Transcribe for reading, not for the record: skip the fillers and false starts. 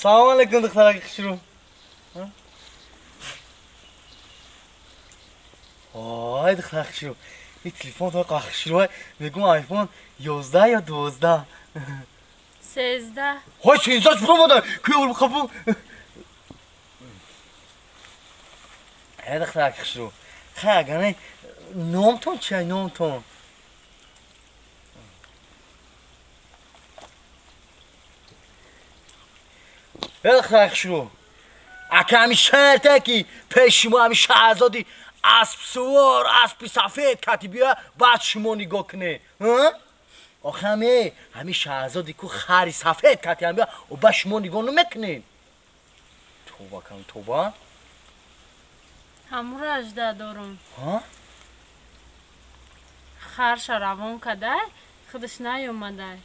Салом алейкум, духтараки хушрӯ. Ой, духтар хушрӯ, ин телефон то хушрӯ, мегум айфон 11 ё 12? 13. Ҳой, 13 чуро мода кӯ қапу. Э, духтараки хушрӯ, хай, агане номтон чия, номтон? Э, духтараки хушрӯ, ака, ҳами шарте ки пеши шумо ҳами шаҳзоди аспсувор, аспи сафед кати биёя, баъд шумо нигоҳ кунед. Охе, ҳами шаҳзоди ку хари сафед кати ҳам биёя, ба шумо нигоҳ намекунед. Тоба кам, тоба. Ҳамуро ажда дорум. Харша равон кадай, худаш наёмадай.